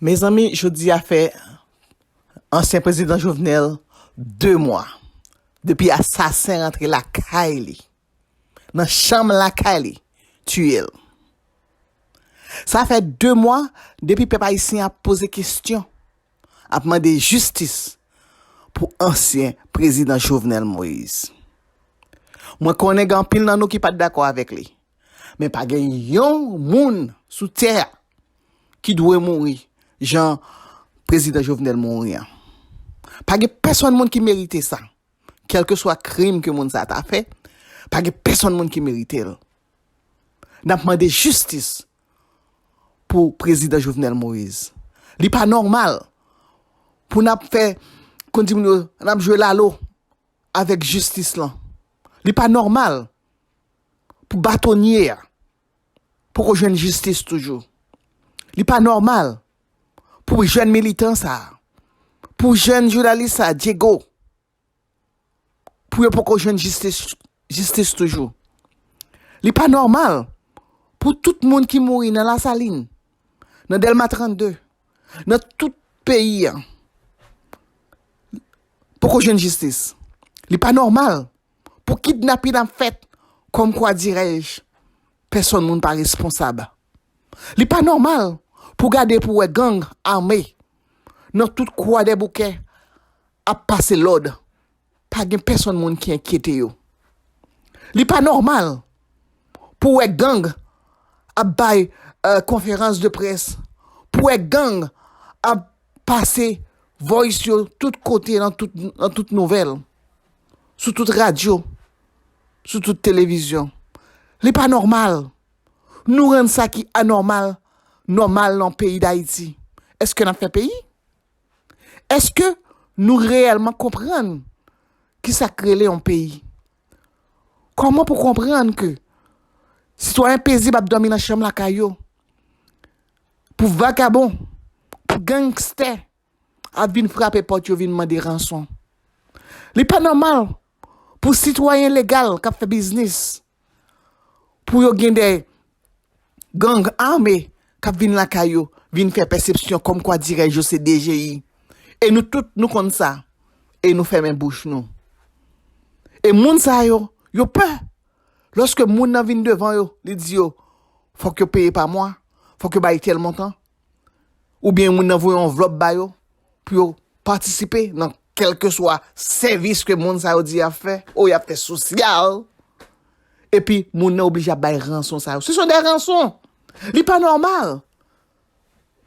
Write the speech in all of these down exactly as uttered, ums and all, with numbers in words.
Mezanmi, jodi a fè ansyen prezidan Jovenel de mwa depi asasen rantre lakay li, nan chanm lakay li, tiye l. Sa fè de mwa depi pèp ayisyen ap poze kesyon, ap mande jistis pou ansyen prezidan Jovenel Moïse. Mwen konnen gen anpil nan nou ki pa t dakò avèk li, men pa gen yon moun sou tè a ki dwe mouri jan prezidan Jovenel mouri an. Pa gen pèsonn moun ki merite sa. Kèlkeswa krim ke moun sa ta fè, pa gen pèsonn moun ki merite l. N ap mande jistis pou prezidan Jovenel Moïse. Li pa nòmal pou n ap fè, konn di moun yo, n ap jwe lalo avèk jistis lan. Li pa nòmal pou batonye a poko jwenn jistis toujou. Li pa nòmal pou jèn militan sa a, pou jèn jounalis sa a, Diego, pou yo poko jwenn jistis, jistis toujou. Li pa nòmal pou tout moun ki mouri nan Lasalin, nan Dèlma trannde, nan tout peyi a, poko jwenn jistis. Li pa nòmal pou kidnapin ap fèt kòmkwa dirèj pèsonn moun pa responsab. Li pa nòmal pou gade pou wè gang ame nan tout Kwadèboukè ap pase lòd. Pa gen pèsonn moun ki enkyete yo. Li pa nòmal pou wè gang ap bay, eh, konferans de près, pou wè gang ap pase voice yo tout kote, nan tout, nan tout nouvèl, sou tout radyo, sou tout televizyon. Li pa nòmal. Nou rann sa ki anòmal nòmal nan peyi Dayiti. Èske n ap fè peyi? Èske nou reyèlman konprann ki sa k rele yon peyi? Kòman pou konprann ke sitwayen pezib ap dòmi nan chanm lakay yo, pou vagabon, pou gangstè ap vin frape pòt yo, vin mande ranson? Li pa nòmal pou sitwayen legal k ap fè biznis, pou yo gen de gang ame k ap vin lakay yo, vin fè pèsepsyon kòmkwa dirèj yo se D G I. E nou tout, nou konn sa. E nou fèmen bouch nou. E moun sa yo, yo pè. Lòske moun nan vin devan yo, li di yo, fòk yo peye pa mwa, fòk yo bay tèl montan. Oubyen moun nan voye yon anvlòp ba yo pou yo patisipe nan kèlkeswa sèvis ke moun sa yo di y ap fè, o y ap fè sosyal. Epi moun nan oblije ap bay ranson sa yo. Se son de ranson. Li pa nòmal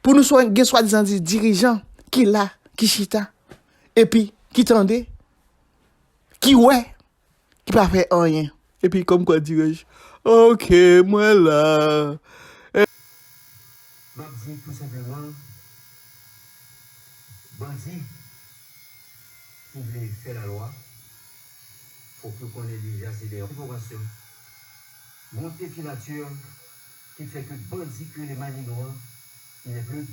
pou nou swa, gen swadizan di, dirijan ki la, ki chita, epi ki tande, ki wè, ki pa fè anyen. Epi kòmkwa dirèj, oke, mwen la. M ap di tou senpleman, bandi ki vle fè lalwa, fòk yo konnen deja se de enfòmasyon monte filati ki fè ke bandi ki rele Manino an, il n'est plus.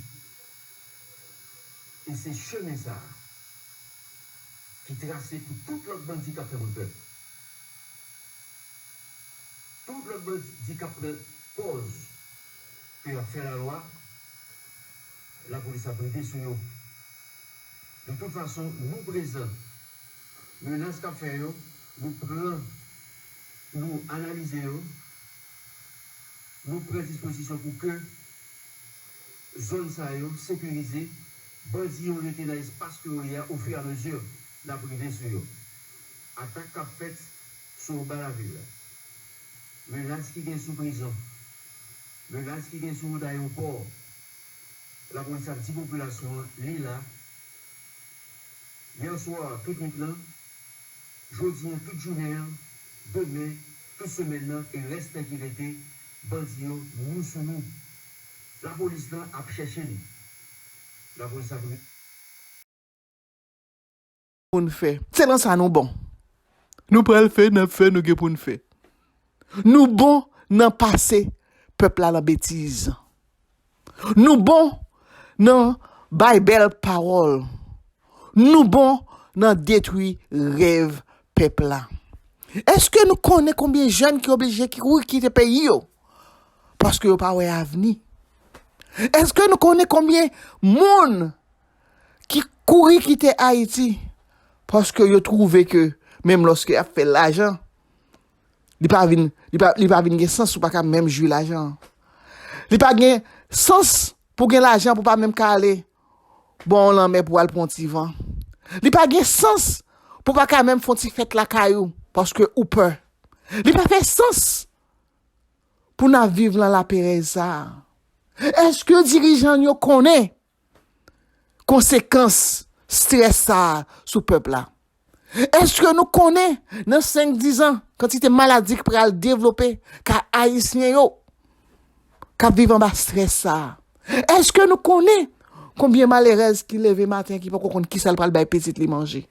E se chemen sa a ki trase pou tout lòt bandi k ap fè moun pè. Tout lòt bandi k ap pran pòz ke y ap fè lalwa, lapolis ap rive sou yo. De tout fason, nou prezan. Menas k ap fè yo, nou pran, nou analize yo, nou pran dispozisyon pou ke zòn sa yo sekirize, bandi yo rete nan espas ke yo ye a, ofiramezu n ap rive sou yo. Atak k ap fèt sou Oba Lavil la, menas ki gen sou prizon, menas ki gen sou wout ayewopò, lapolis ap di popilasyon an, li la. Yè swa, tout nwit lan, jodi an, tout jounen an, demen, tout semèn nan e rès tan ki rete, bandi yo, nou sou nou. Lapolis lan ap chèche nou. Lapolis ap pou n fè. Se nan sa nou bon. Nou pral fè, n ap fè, nou gen pou n fè. Nou bon nan pase pèp la nan betiz. Nou bon nan bay bèl pawòl. Nou bon nan detwi rèv pèp la. Èske nou konnen konbyen jèn ki oblije ki kouri kite peyi yo? Paske yo pa wè avni. Èske nou konnen konbyen moun ki kouri kite Ayiti paske yo twouve ke menm lòske y ap fè lajan, li pa vin, li pa, li pa vin gen sans ou pa ka menm jwi lajan an. Li pa gen sans pou gen lajan pou pa menm ka ale bò yon lanmè pou al pran ti van. Li pa gen sans pou pa ka menm fè yon ti fèt lakay ou paske ou pè. Li pa fè sans pou n ap viv nan laperèz sa a. Èske dirijan yo konnen konsekans strès sa a sou pèp la? Èske nou konnen nan senk dizan kantite maladi k pral devlope kay Ayisyen yo k ap viv anba strès sa a? Èske nou konnen konbyen malerèz ki leve maten ki poko konn kisa l pral bay pitit li manje?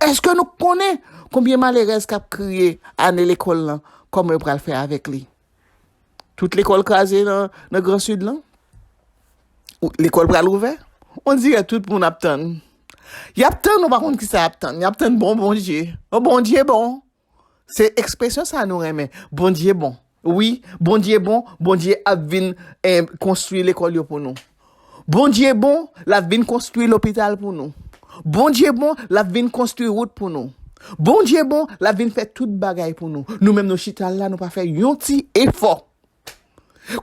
Èske nou konnen konbyen malerèz k ap kriye ane lekòl lan, kòman yo pral fè avèk li? Tout lekòl kraze nan, nan Gran Sid lan? Ou- Lekòl pral ouvè? On dirè tout moun ap tann. Y ap tann, ou pa konn kisa y ap tann. Y ap tann bon Bondye. Oh, Bondye bon. Se ekspresyon sa nou renmen. Bondye bon. Wi, Bondye bon, Bondye ap vin eh, konstwi lekòl yo pou nou. Bondye bon, l ap vin konstwi lopital pou nou. Bondye bon, l ap vin konstwi wout pou nou. Bondye bon, l ap vin fè tout bagay pou nou. Nou menm nou chita la, nou pa fè yon ti efò.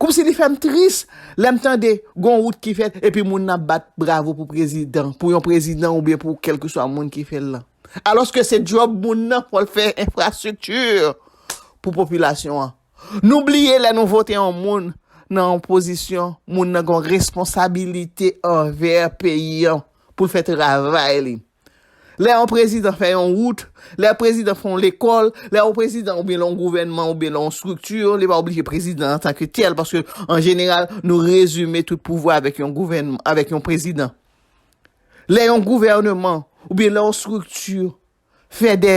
Kòmsi li fè m tris lè m tande gon wout ki fèt epi moun nan ap bat bravo pou prezidan, pou yon prezidan oubyen pou kèlkeswa moun ki fè l lan. Alòske se djòb moun nan fò l fè enfrastrikti pou popilasyon an. Nou bliye lè nou vote yon moun nan yon pozisyon, moun nan gon responsabilite anvè peyi an pou l fè travay li. Lè yon prezidan fè yon wout, lè prezidan fè yon lekòl, lè yon prezidan oubyen lè yon gouvènman oubyen lè yon estrikti, li pa oblije prezidan antanke tèl, paske an jeneral, nou rezime tout pouvwa avèk yon gouvènman, avèk yon prezidan. Lè yon gouvènman oubyen lè yon estrikti fè de,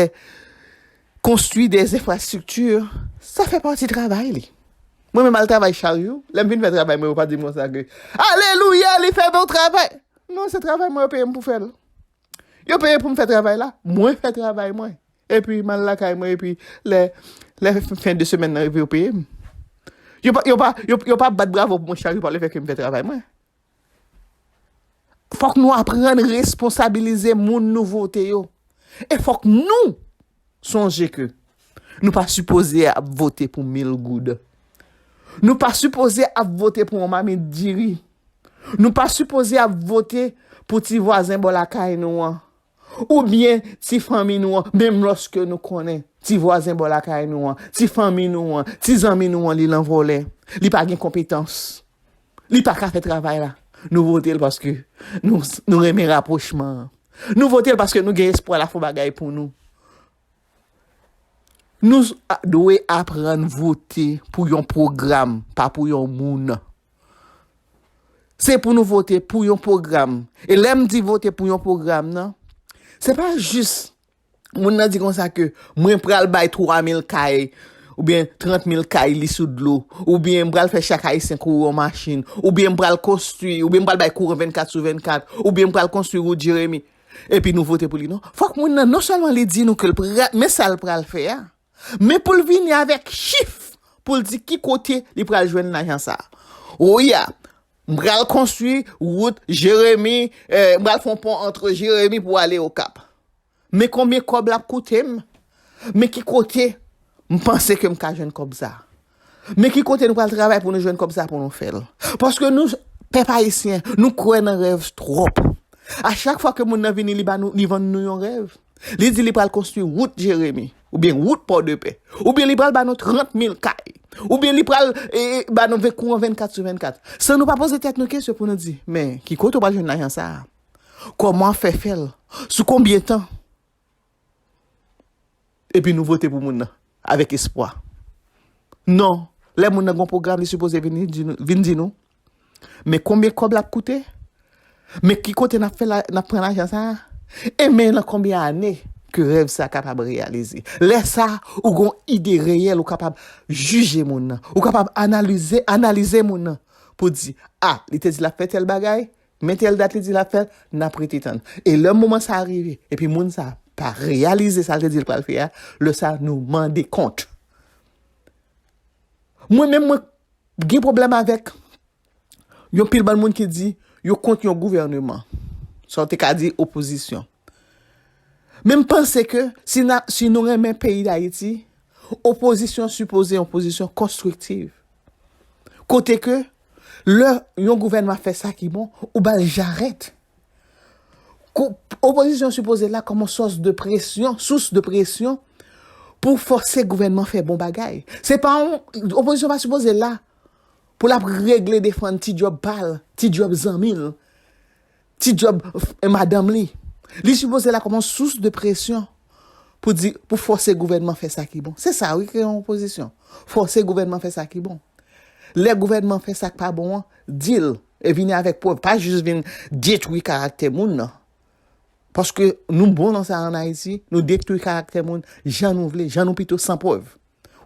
konstwi de enfrastrikti, sa fè pati travay li. Mwen menm al travay chak jou, lè m fin fè travay mwen, yo pa di m konsa ke, alelouya, li fè bon travay. Non, se travay mwen yo peye m pou fè l. Yo peye pou m fè travay la, mwen fè travay mwen. Epi m al lakay mwen, epi lè, lè fen de semèn nan rive, yo peye m. Yo pa, yo pa, yo, yo pa bat bravo pou mwen chak jou pa le fè ke m fè travay mwen. Fòk nou aprann responsabilize moun nou vote yo. E fòk nou sonje ke nou pa sipoze ap vote pou mil goud. Nou pa sipoze ap vote pou yon mamit diri. Nou pa sipoze ap vote pou ti vwazen bò lakay nou an. Oubyen ti fanmi nou an, menm lòske nou konnen ti vwazen bò lakay nou an, ti fanmi nou an, ti zanmi nou an, li lan vòlè. Li pa gen konpetans. Li pa ka fè travay la. Nou vote l paske nou, nou renmen rapwochman an. Nou vote l paske nou gen espwa l ap fè yon bagay pou nou. Nou s- a- dwe aprann vote pou yon pwogram, pa pou yon moun. Se pou nou vote pou yon pwogram. E lè m di vote pou yon pwogram nan, se pa jis moun nan di konsa ke mwen pral bay twa mil kay oubyen trant mil kay li sou dlo, oubyen m pral fè chak Ayisyen kouri yon machin, oubyen m pral konstwi, oubyen m pral bay kouran vennkat sou vennkat, oubyen m pral konstwi wout Jeremi. Epi nou vote pou li, non. Fòk moun nan, non sèlman li di nou ke l pral, men sa l pral fè a. Men pou l vini avèk chif, pou l di ki kote li pral jwenn lajan sa a. Wi a, m pral konstwi wout Jeremi, eh, m pral fè yon pon ant Jeremi pou ale Okap. Men konbyen kòb l ap koute m? Men ki kote m panse ke m ka jwenn kòb sa a? Men ki kote nou pral travay pou nou jwenn kòb sa a pou nou fè l? Paske nou, pèp ayisyen, nou kwè nan rèv twòp. A chak fwa ke moun nan vini, li ba nou, li vann nou yon rèv. Li di li pral konstwi wout Jeremi, oubyen wout Pòdepè, oubyen li pral ba nou trant mil kay, oubyen li pral eh, eh, ba nou ven- kouran vennkat sou vennkat. San nou pa poze tèt nou kesyon pou nou di, men ki kote w pral jwenn lajan sa a? Kòman w ap fè fè l? Sou konbyen tan? Epi nou vote pou moun nan avèk espwa. Non, lè moun nan gon pwogram, li sipoze vin di nou, vin di nou, men konbyen kòb l ap koute? Men ki kote n ap fè la, n ap pran lajan sa a? E men nan konbyen ane ke rèv sa a kapab reyalize? Lè sa a, ou gon ide reyèl, ou kapab jije moun nan. Ou kapab analize, analize moun nan pou di, a, li te di l ap fè tèl bagay, men tèl dat li di l ap fè l, n ap rete tann. E lè moman sa a rive, epi moun sa a pa reyalize sa l te di l pral fè a, lè sa a nou mande kont. Mwen menm, mwen gen pwoblèm avèk Yon pil bann moun ki di yo kont yon gouvèneman. Sa w te ka di opozisyon. Men m panse ke si, na, si nou renmen peyi Dayiti, opozisyon sipoze yon pozisyon konstriktiv. Kote ke lè yon gouvènman ap fè sa ki bon, ou ba l jarèt. Kou- Opozisyon sipoze la kòm yon sòs de presyon, sous de presyon pou fòse gouvènman fè bon bagay. Se pa yon, opozisyon pa sipoze la pou l ap regle defann ti djòb pa l, ti djòb zanmi l, ti djòb madanm li. Li sipoze la kòm yon sous de presyon pou di, pou fòse gouvènman fè sa ki bon. Se sa wi, kreye yon opozisyon. Fòse gouvènman fè sa ki bon. Lè gouvènman fè sa k pa bon an, di l e vini avèk prèv. Pa jis vin detwi karaktè moun nan. Paske nou bon nan sa an Ayiti, nou detwi karaktè moun jan nou vle, jan nou pito san prèv.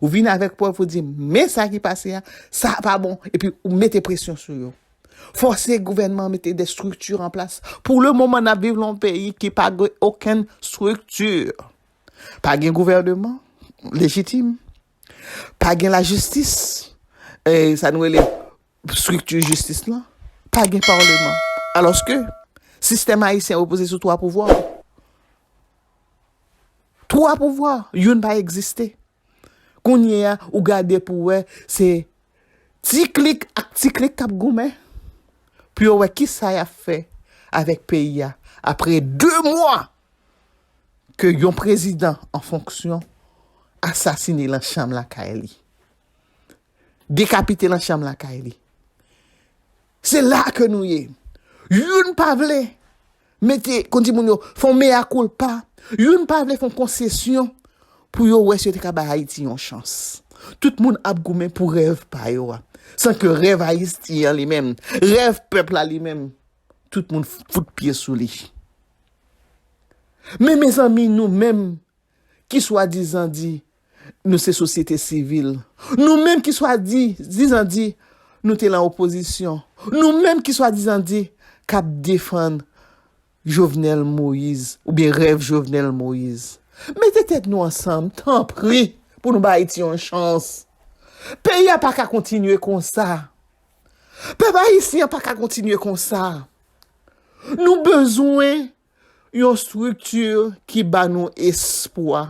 Ou vin avèk prèv pou di, men sa ki pase a, sa pa bon, epi ou mete presyon sou yo. Fòse gouvènman mete de strikti an plas. Pou le moman, n ap viv nan yon peyi ki pa gen okenn strikti. Pa gen gouvèneman lejitim. Pa gen lajistis. E sa nou rele strikti jistis lan. Pa gen palman. Alòske, sistèm ayisyen repoze sou twa pouvwa. Twa pouvwa, youn pa egziste. Kounye a, ou gade pou wè, se ti klik ak ti klik k ap goumen pou yo wè kisa y ap fè avèk peyi a apre de mwa ke yon prezidan an fonksyon asasine nan chanm lakay li. Dekapite nan chanm lakay li. Se la ke nou ye. Youn pa vle mete, kon di moun yo, fè yon mea culpa. Youn pa vle fè yon konsesyon pou yo wè si yo te ka bay Ayiti yon chans. Tout moun ap goumen pou rèv pa yo a. San ke rèv ayisyen an li menm, rèv pèp la li menm, tout moun fout pye sou li. Men mezanmi, nou menm, ki swadizan di nou se sosyete sivil, nou menm ki swadizan di nou te lan opozisyon, nou menm ki swadizan di k ap defann Jovenel Moïse oubyen rèv Jovenel Moïse, mete tèt nou ansanm, tanpri, pou nou bay Ayiti yon chans. Peyi a pa ka kontinye konsa. Pèp ayisyen an pa ka kontinye konsa. Nou bezwen yon estrikti ki ba nou espwa.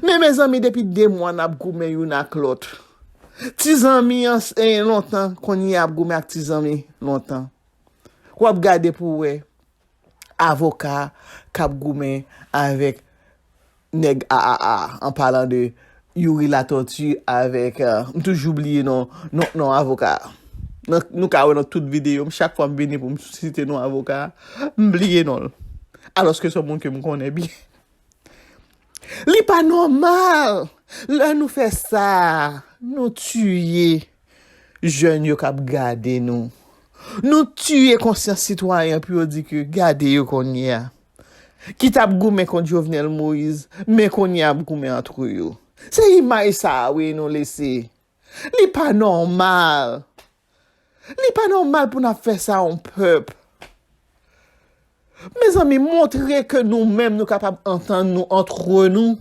Men mezanmi, depi de mwa n ap goumen youn ak lòt. Ti zanmi an, eh, lontan, kounye a ap goumen ak ti zanmi lontan. W ap gade pou w wè avoka k ap goumen avèk nèg A A A, an palan de Youri Latortue avèk, euh, m toujou bliye non, non, non avoka a. Nan, nou ka wè nan tout videyo m, chak fwa m vini pou m site non avoka a, m bliye non l. Alòske se yon moun ke m konnen byen. Li pa nòmal lè nou fè sa, nou tiye jèn yo k ap gade nou. Nou tiye konsyans sitwayen pou yo di ke gade yo kounye a. Ki t ap goumen kont Jovenel Moïse, men kounye a ap goumen antre yo. Se imaj sa a wi nou lese. Li pa nòmal. Li pa nòmal pou n ap fè sa yon pèp. Mezanmi, montre ke nou menm nou kapab antann nou antre nou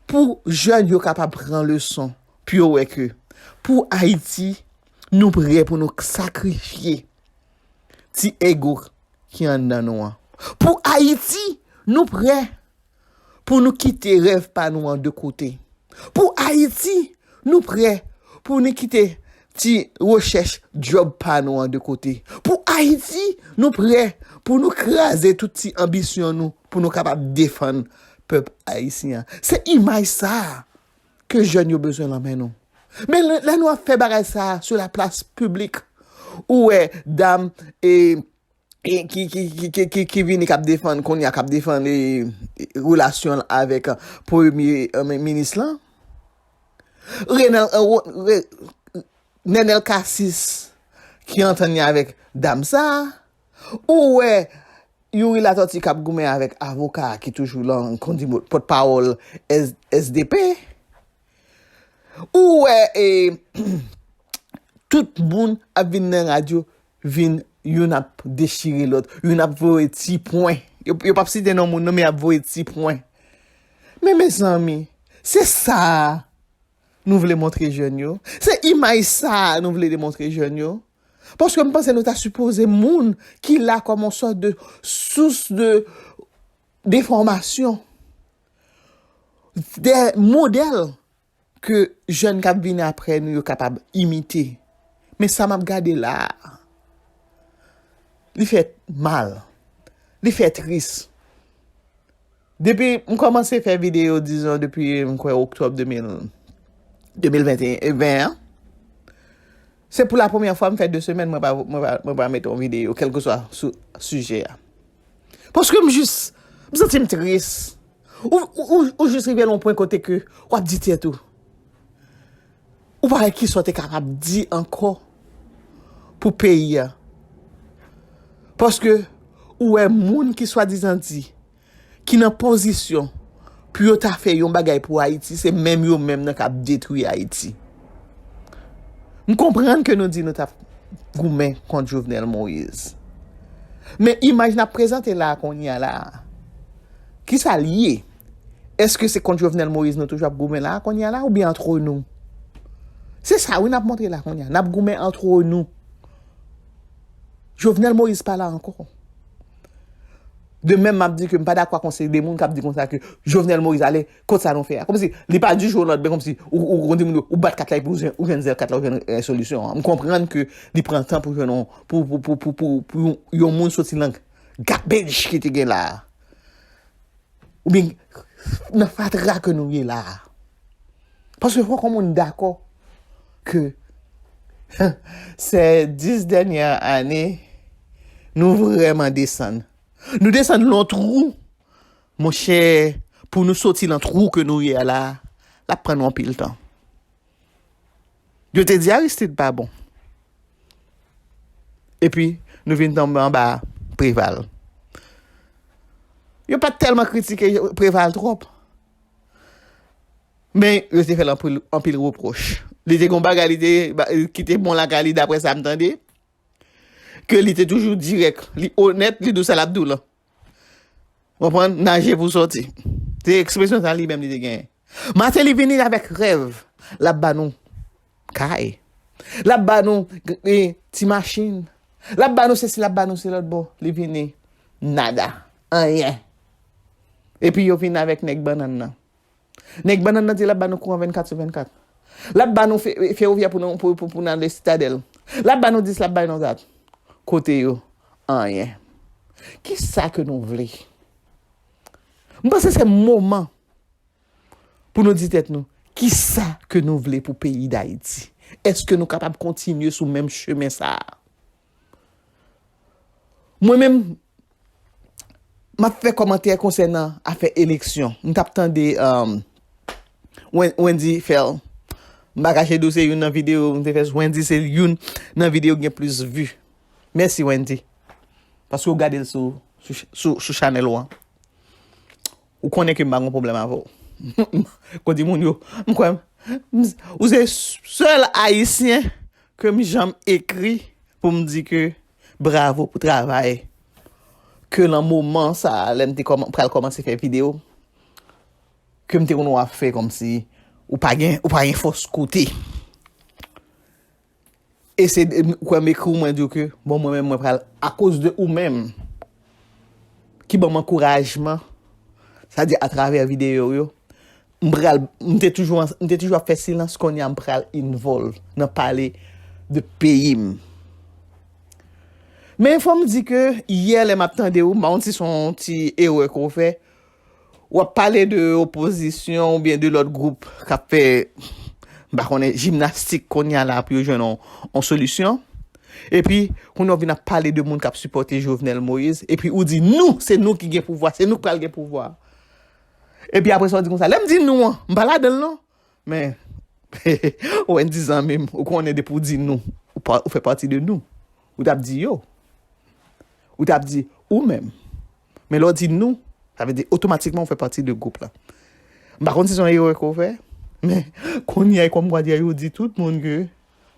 pou jèn yo kapab pran leson, pou yo wè ke pou Ayiti, nou prè pou nou sakrifye ti ego ki anndan nou an. Pou Ayiti, nou prè pou nou kite rèv pa nou an de kote. Pou Ayiti, nou prè pou nou kite ti rechèch djòb pa nou an de kote. Pou Ayiti, nou prè pou nou kraze tout ti anbisyon nou pou nou kapab defann pèp ayisyen an. Se imaj sa a ke jèn yo bezwen nan men nou. Men lè, lè nou ap fè bagay sa a sou la plas piblik, ou wè dam e, e ki, ki, ki, ki, ki, ki vini k ap defann, kounye a k ap defann e, e, relasyon l avèk premye e, mi- minis lan. Renel, e, Wo- Re- Nenel Cassy ki antann li avèk dam sa a. Ou wè Youri Latortue k ap goumen avèk avoka a ki toujou lan, kon di pòtpawòl S- S D P. Ou wè e, tout moun ap vin nan radyo, vin youn ap dechire lòt, youn ap voye ti pwen. Yo, yo p ap site non moun non, men y ap voye ti pwen. Men mezanmi, se sa a nou vle montre jèn yo? Se imaj sa a nou vle demontre jèn yo? Paske m panse nou ta sipoze moun ki la kòm yon sòt de sous de, de fòmasyon, de modèl ke jèn k ap vini apre nou yo kapab imite. Men sa m ap gade la a, li fè mal. Li fè tris. Depi m kòmanse fè videyo, dizon, depi, m kwè, oktòb de mil, de mil venteyen, e, ven an, se pou la premyè fwa m fè de semèn mwen pa, mwen pa, mwen pa mete yon videyo, kèlkeswa sou sijè a. Paske m jis, m santi m tris. Ou, ou, ou, ou jis rive nan yon pwen kote ke w ap di tèt ou, ou pa wè kisa w te kapab di ankò pou peyi a. Paske ou wè moun ki swadizan di, ki nan pozisyon pou yo ta fè yon bagay pou Ayiti, se menm yo menm nan k ap detwi Ayiti. M konprann ke nou di nou t ap goumen kont Jovenel Moïse. Men imaj n ap prezante la a kounye a la a, kisa l ye? Èske se kont Jovenel Moïse nou toujou ap goumen la a kounye a la, oubyen antre nou? Se sa wi n ap montre la kounye a. N ap goumen antre nou. Jovenel Moïse pa la ankò. De menm m ap di ke m pa dakò ak yon seri de moun k ap di konsa ke Jovenel Moïse ale, kot sa nou fè a? Kòmsi li pa di jou o landmen, kòmsi ou, ou, ou di moun yo, ou bat kat la epi ou jwenn, ou jwenn zèl kat la, ou jwenn, eh, solisyon an. M konprann ke li pran tan pou jwenn yon, pou, pou yon moun soti nan garbage ki te gen la a. Oubyen nan fatra ke nou ye la a. Paske fòk yon moun dakò ke se dis dènyè ane, nou vrèman desann. Nou desann nan yon twou, monchè, pou nou soti nan twou ke nou ye a la, l ap pran nou anpil tan. Yo te di Aristide pa bon. Epi, nou vin tonbe anba Preval. Yo pa t tèlman kritike Preval twòp. Men, yo te fè l anpil, anpil repwòch. Li te gen yon bagay, li te, ba, ki te bon lakay li, daprè sa m tande. Ke li te toujou dirèk, li onèt, li di w sa l ap di w lan. Konprann? Naje pou sòti. Se ekspresyon sa li menm li te genyen. Maten li vini avèk rèv. L ap ba nou kay. L ap ba nou, e, ti machin. L ap ba nou sesi, l ap ba nou se lòt bò. Li vini. Nada. Anyen. Epi yo vin avèk nèg bannann nan. Nèg bannann nan di l ap ba nou kouran vennkat sou vennkat. L ap ba nou fe-, fewovyè pou nou, pou, pou, pou n ale Sitadèl. L ap ba nou dis, l ap ba nou dat. Kote yo? Anyen. Kisa ke nou vle? M panse se moman pou nou di tèt nou, kisa ke nou vle pou peyi Dayiti? Èske nou kapab kontinye sou menm chemen sa a? Mwen menm, m ap fè kòmantè konsènan afè eleksyon. M t ap tande, um, Wen-, Wendy fè l. M pa kache di w se youn nan videyo m te fè sou Wendy, se youn nan videyo ki gen plis vi. Mèsi, Wendy. Paske w gade l sou, sou, sou, sou chanèl ou an. Ou konnen ke m pa gen pwoblèm avè w. Kote moun yo, m kwè, m, ou se sèl Ayisyen ke m janm ekri pou m di ke bravo pou travay. Ke nan moman sa a, lè m te kòman-, pral kòmanse fè videyo, ke m te konn wè w ap fè kòmsi ou pa gen, ou pa gen fòs koute. E se, ou kwè m ekri w, mwen di w ke, bon, mwen menm, mwen pral, akoz de ou menm, ki ban m ankourajman, sa di atravè videyo w yo, m pral, m te toujou an, m te toujou ap fè silans, kounye a m pral involve nan pale de peyi m. Men fò m di ke yè lè m ap tande w, m pa konn si se yon ti erè ke w fè, w ap pale de opozisyon oubyen de lòt gwoup k ap fè, m pa konnen, jimnastik kounye a la pou yo jwenn yon, yon solisyon. Epi, kounye a w vin ap pale de moun k ap sipòte Jovenel Moïse. Epi ou di, nou, se nou ki gen pouvwa, se nou k pral gen pouvwa. Epi apre sa, w di konsa, lè m di nou an, m pa ladan l non. Men, Wendy zanmi m, ou konnen depi w di nou, ou pa, ou fè pati de nou. Ou t ap di yo. Ou t ap di ou menm. Men lè w di nou, sa vle di otomatikman ou fè pati de gwoup la. M pa konn si se yon erè ke w fè, men kounye a, e kòm kwa di a, yo di tout moun ke,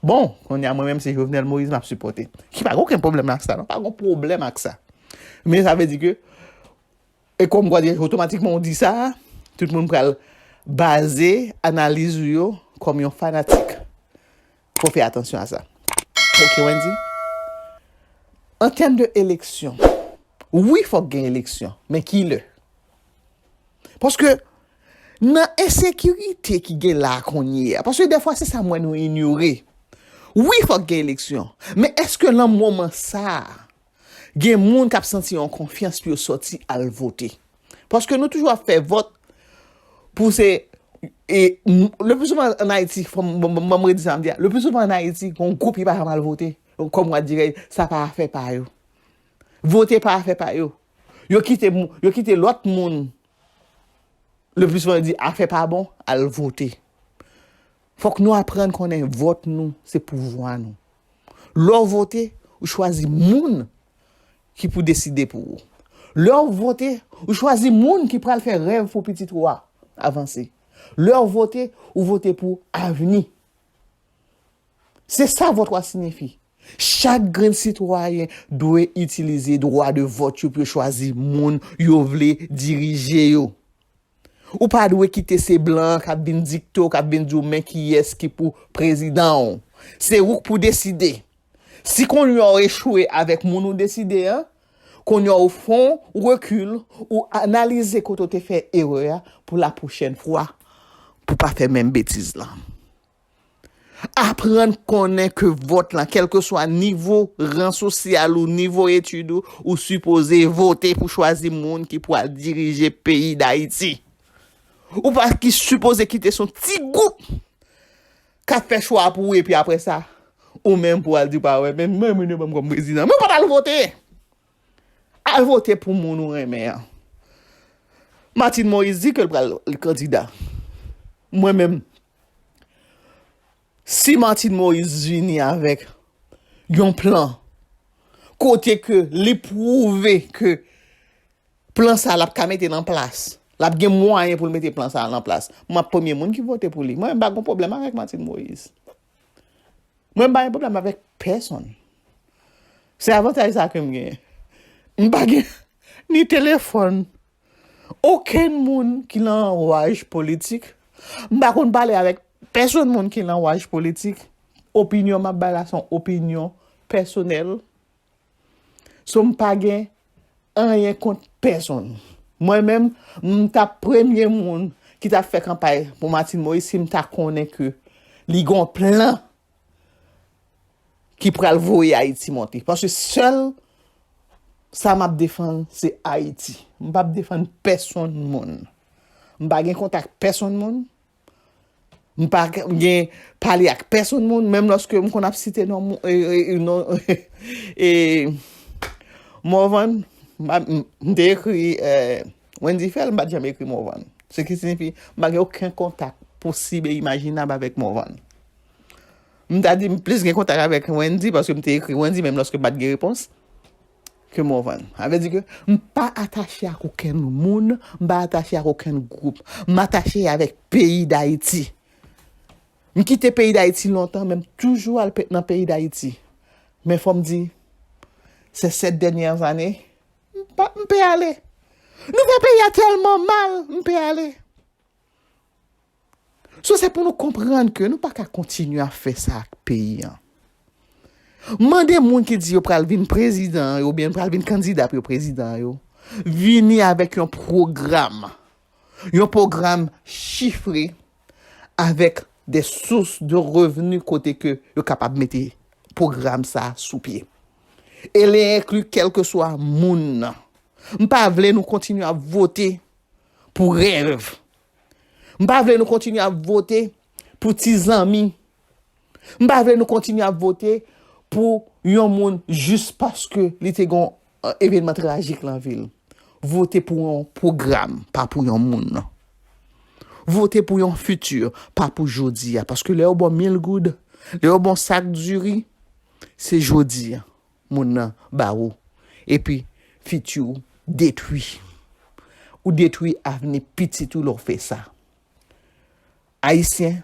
bon, kounye a, mwen menm se Jovenel Moïse m ap sipòte. Ki pa gen okenn pwoblèm ak sa, non, pa gen pwoblèm ak sa. Men sa vle di ke, e kòm kwa di a, otomatikman ou di sa, tout moun pral baze analiz ou yo kòm yon fanatik. Fò fè atansyon a sa. Ok, Wendy? An tèm de eleksyon, wi, fòk gen eleksyon, men ki lè? Paske nan ensekirite ki gen la kounye a, paske dèfwa se sa m wè nou inyore. Wi, fòk gen eleksyon, men èske nan moman sa a, gen moun k ap santi yon konfyans pou yo sòti al vote? Paske nou toujou ap fè vòt pou se, e, m- le pli souvan an Ayiti, fò m- m- m- m redi sa m di a, le pli souvan an Ayiti, gen yon gwoup ki pa janm al vote. Kòm w ap di, sa pa afè pa yo. Vote pa afè pa yo. Yo kite, mou- yo kite lòt moun, le pli souvan yo di afè pa bon, al vote. Fòk nou aprann konnen vòt nou, se pouvwa nou. Lè w vote, ou chwazi moun ki pou deside pou ou. Lè w vote, ou chwazi moun ki pral fè rèv pou pitit ou a avanse. Lè w vote, ou vote pou avni. Se sa vòt ou a siyifi. Chak grenn sitwayen dwe itilize dwa de vòt yo pou yo chwazi moun yo vle dirije yo. Ou pa dwe kite se blan an k ap vin dikte w, k ap vin di w men kiyès ki pou prezidan w. Se ou k pou deside. Si kounye a w echwe avèk moun ou deside an, kounye a w fè yon rekil, ou analize kote w te fè erè a pou lapwochèn fwa, pou pa fè menm betiz lan. Aprann konnen ke vòt lan, kèlkeswa nivo ran sosyal ou, nivo etid ou, ou sipoze vote pou chwazi moun ki pral dirije peyi Dayiti. Ou pa ki sipoze kite se yon ti gwoup k ap fè chwa pou ou, epi apre sa, ou menm pou al di pa wè, men mwen, mwen, mwen, kòm prezidan. Mwen pa t al vote! Al vote pou moun ou renmen an. Martine Moïse di ke l pral kandida. Mwen menm, si Martine Moïse vini avèk yon plan, kote ke li pwouve ke plan sa l ap ka mete l an plas, l ap gen mwayen pou l mete plan sa l an plas, m ap premye moun ki vote pou li. Mwen, m pa gen pwoblèm avèk Martine Moïse. Mwen, m pa gen pwoblèm avèk pèsonn. Se avantaj sa ke m genyen. M pa gen ni telefòn, okenn moun ki nan anwaj politik. M pa konn pale avèk pèsonn moun ki nan anwaj politik. Opinyon m ap bay la se yon opinyon pèsonèl. So, m pa gen anyen kont pèsonn. Mwen menm, m t ap premye moun ki t ap fè kanpay pou Martine Moïse si m ta konnen ke li gen yon plan ki pral voye Ayiti monte. Paske sèl sa m ap defann, se Ayiti. M p ap defann pèsonn moun. M pa gen kontak pèsonn moun. M pa gen pale ak pèsonn moun, menm lòske m konn ap site non moun, e, e, e, non, e, Morvan, m, m, m te ekri, e, Wendy Phèl, m pa t janm ekri Morvan. Se ki siyifi, m pa gen okenn kontak posib e imajinab avèk Morvan. M ta di m plis gen kontak avèk Wendy, paske m te ekri Wendy, menm lòske m pa t gen repons. Ke Morvan. Sa vle di ke m pa atache ak okenn moun, m pa atache ak okenn gwoup. M atache avèk peyi Dayiti. M kite peyi Dayiti lontan, men m toujou al pe- nan peyi Dayiti. Men fò m di, ces sept dernières années, m pa, m pe ale. Nou fè peyi a tèlman mal, m pe ale. So, se pou nou konprann ke nou pa ka kontinye ap fè sa ak peyi an. Mande moun ki di yo pral vin prezidan yo, oubyen pral vin kandida pou yo prezidan yo, vini avèk yon pwogram. Yon pwogram chifre avèk de sources de revenus kote ke yo kapab mete pwogram sa a sou pye. E li enkli kèlkeswa moun nan. M pa vle nou kontinye ap vote pou rèv. M pa vle nou kontinye ap vote pou ti zanmi. M pa vle nou kontinye ap vote pou yon moun jis paske li te gen yon, e, evènman trajik nan vi l. Vote pou yon pwogram, pa pou yon moun. Vote pou yon fiti, pa pou jodi a. Paske lè yo ba w mil goud, lè yo ba w sak diri, se jodi a moun nan ba ou. Epi, fiti w detwi. Ou detwi avni pitit ou lè w fè sa. Ayisyen,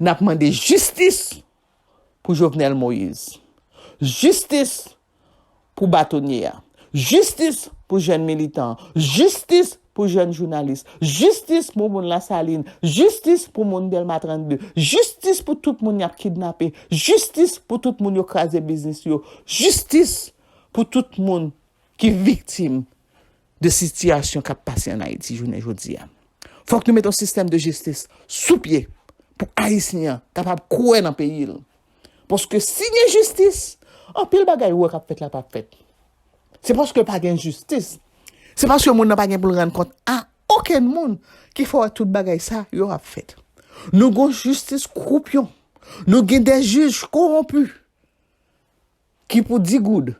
n ap mande jistis pou Jovenel Moïse. Jistis pou batonye a. Jistis pou jèn militan an. Jistis pou jèn jounalis. Jistis pou moun Lasalin. Jistis pou moun Dèlma trannde. Jistis pou tout moun y ap kidnape. Jistis pou tout moun yo kraze biznis yo. Jistis pou tout moun ki viktim de sitiyasyon k ap pase ann Ayiti jounen jodi a. Fòk nou mete yon sistèm de jistis sou pye pou Ayisyen an kapab kwè nan peyi l. Paske si gen jistis, anpil bagay ou wè k ap fèt la p ap fèt. Se paske pa gen jistis. Se paske moun nan pa gen pou l rann kont a okenn moun ki fè w wè tout bagay sa yo ap fèt. Nou gon jistis kwoupyon. Nou gen de jij kowonpi ki pou di goud,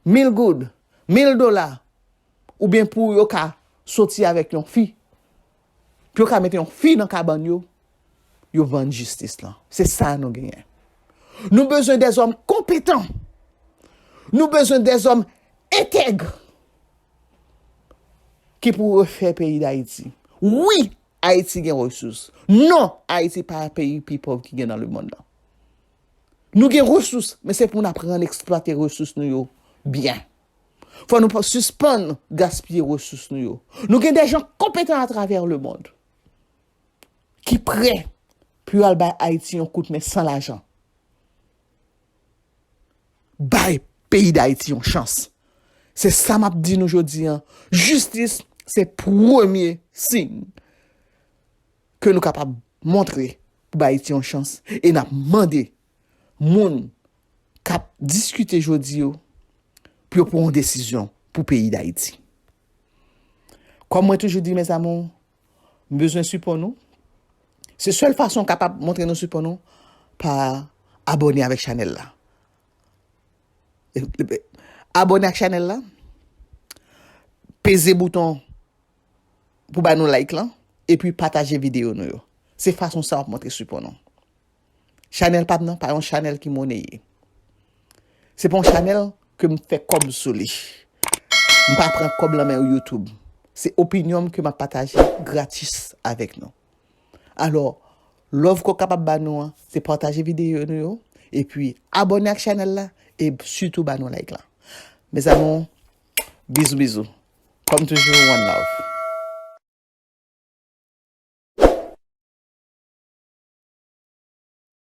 mil goud, mil dola, oubyen pou yo ka soti avèk yon fi, pou yo ka mete yon fi nan kabann yo, yo vann jistis lan. Se sa nou genyen. Nou bezwen dèzòm konpetan. Nou bezwen dèzòm entèg ki pou refè peyi Dayiti. Wi, Ayiti gen resous. Non, Ayiti pa peyi pi pòv ki gen nan lemonn nan. Nou gen resous, men se pou n aprann eksplwate resous nou yo byen. Fò nou pa sispann gaspiye resous nou yo. Nou gen de jan konpetan atravè lemonn ki prè pou yo al bay Ayiti yon kout men san lajan. Bay peyi Dayiti yon chans. Se sa m ap di nou jodi a. Jistis se premye siy ke nou kapab montre pou bay Ayiti yon chans. E n ap mande moun k ap diskite jodi yo pou yo pran yon desizyon pou peyi Dayiti. Kòm mwen toujou di, mes amours, m bezwen sipò nou. Se sèl fason w kapab montre nou sipò nou, pa abòne avèk chanèl la. Abòne ak chanèl la, peze bouton pou ba nou like lan, epi pataje videyo nou yo. Se fason sa w ap montre sipò nou. Chanèl pa m nan pa yon chanèl ki moneye. Se pa yon chanèl ke m fè kòb sou li. M pa pran kòb nan men YouTube. Se opinyon m ke m ap pataje gratis avèk nou. Alò, love ke w kapab ba nou an, se pataje videyo nou yo, epi abòne ak chanèl la, e sitou ba nou like la. Mes amours, bizou bizou. Kòm toujou, one love.